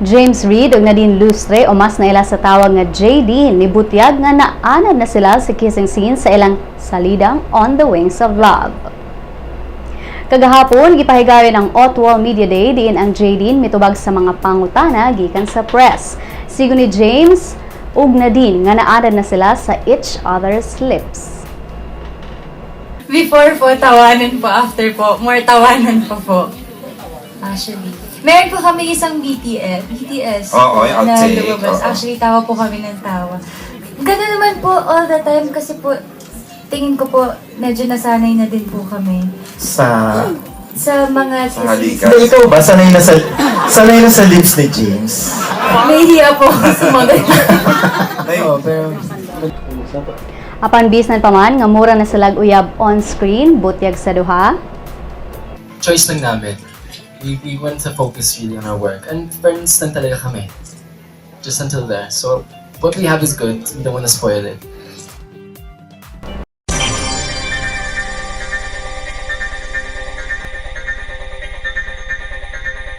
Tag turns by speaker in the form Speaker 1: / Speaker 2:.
Speaker 1: James Reid ug Nadine Lustre, o mas naila sa tawag nga JD, nibutyag nga naanad na sila sa kissing scene sa ilang salidang On the Wings of Love. Kagahapon, gipahigayon ang Otwal Media Day diin ang JD mitubag sa mga pangutana gikan sa press. Sigon ni James ug Nadine nga naanad na sila sa each other's lips.
Speaker 2: Before po, tawanan po. After po, more tawanan pa po. Actually. Meron po kami isang BTS. BTS
Speaker 3: Oo, yung
Speaker 2: na
Speaker 3: outtake,
Speaker 2: lumabas.
Speaker 3: oo.
Speaker 2: Actually, tawa po kami ng tawa. Ganun naman po all the time kasi po, tingin ko po, medyo nasanay na din po kami
Speaker 4: Sa
Speaker 2: sa mga
Speaker 3: Sa halikan.
Speaker 4: Hindi, ikaw ba sanay na sa lips ni James?
Speaker 2: Nahihiya po ako sumagot.
Speaker 4: Oo, pero
Speaker 1: Apan bisan pa man nga mura na sila uyab on screen, butyag sa duha,
Speaker 5: Choice lang namin. We want to focus really on our work. And friends lang talaga kami. Just until there. So, what we have is good. We don't want to spoil it.